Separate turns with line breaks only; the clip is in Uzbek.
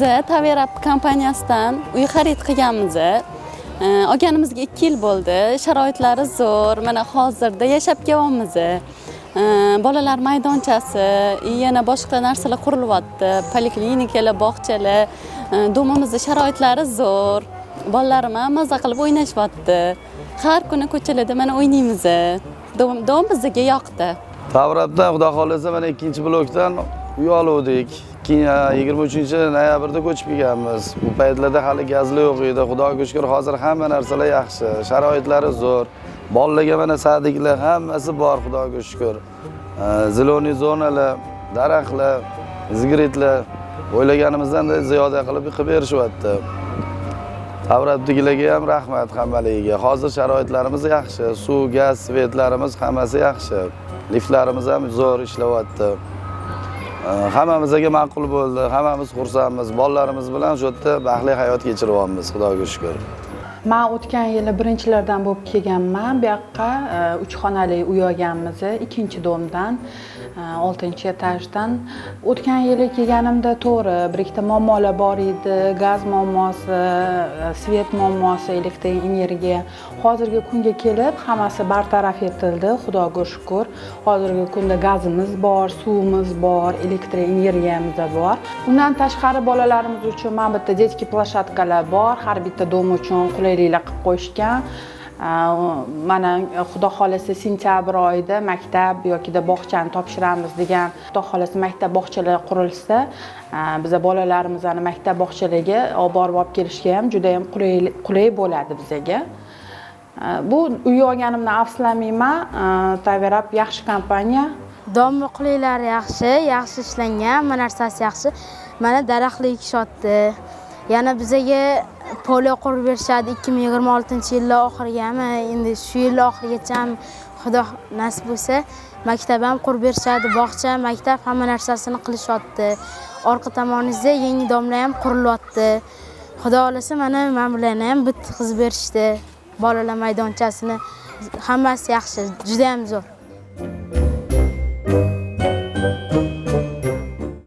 Biza Tower kompaniyasidan uy xarid qilganmiz. Olganimizga 2 yil bo'ldi. Sharoitlari zo'r. Mana hozirda yashab kelyapmiz. Bolalar maydonchasi, yana boshqa narsalar qurilyapti. Poliklinikalar, bog'chalar, domimizni sharoitlari zo'r. Bolalarim ham maza qilib o'ynashyapti. Har kuni ko'chalarda mana o'ynaymiz. Dom bizga yoqdi.
Tower Updan, xudo xohlasa, mana ikkinchi blokdan uy oluvdik. Keyin 23-noyabrda ko'chib kelganmiz. Bu paytlarda hali gazli yo'q edi. Xudoga shukur, hozir hamma narsalar yaxshi, sharoitlari zo'r. Bolalarga mana садик lar, hammasi bor, xudoga shukur. Зеленый zonalar, daraxtlar, изгородь lar o'ylaganimizdan ziyoda qilib berishyapti. Tower Updagilarga ham rahmat hammaligiga. Hozir sharoitlarimiz yaxshi, suv, gaz, свет larimiz hammasi yaxshi. Liftlarimiz ham zo'r ishlayapti. Hammamizga ma'qul bo'ldi, hammamiz xursandmiz. Bolalarimiz bilan shu yerda baxtli hayot kechiryapmiz, xudoga shukur.
Man o'tgan yili birinchilardan bo'lib kelganman bu yoqqa. Uch xonali uy olganmiz ikkinchi дом dan, oltinchi etajdan. O'tgan yili kelganimda, to'g'ri, bir ikkita muammolar bor edi: gaz muammosi, свет muammosi, elektr energiya. Hozirgi kunga kelib hammasi bartaraf etildi, xudoga shukur. Hozirgi kunda gazimiz bor, suvimiz bor, elektr energiyamiz bor. Undan tashqari bolalarimiz uchun mana bu yerda детский площадка lar bor, har bitta дом uchun qulayliklar qilib qo'yishgan. Mana, xudo xohlasa, sentyabr oyida maktab yokida bog'chani topshiramiz degan. Xudo xohlasa, maktab, bog'chalar qurilsa, biza bolalarimizni maktab, bog'chalarga olib borib olib kelishga ham judayam qulay bo'ladi bizaga. Bu uy olganimdan afsuslanmayman. Tower Up yaxshi kompaniya.
Дом ni qulayliklari yaxshi, yaxshi ishlangan, hamma narsasi yaxshi. Mana, daraxtlar ekishyapti. Yana bizaga поле qurib berishadi 2026-yilni oxirigami, endi shu yil oxirigacha, xudo nasib bo'lsa, maktab ham qurib berishadi, bog'cha, maktab, hamma narsasini qilishyapti. Orqa tomonimizda yangi дом lar ham qurilyapti. Xudo xohlasa, mana bularni ham bitkazib berishdi. Bolalar maydonchasini, hammasi yaxshi, juda ham zo'r.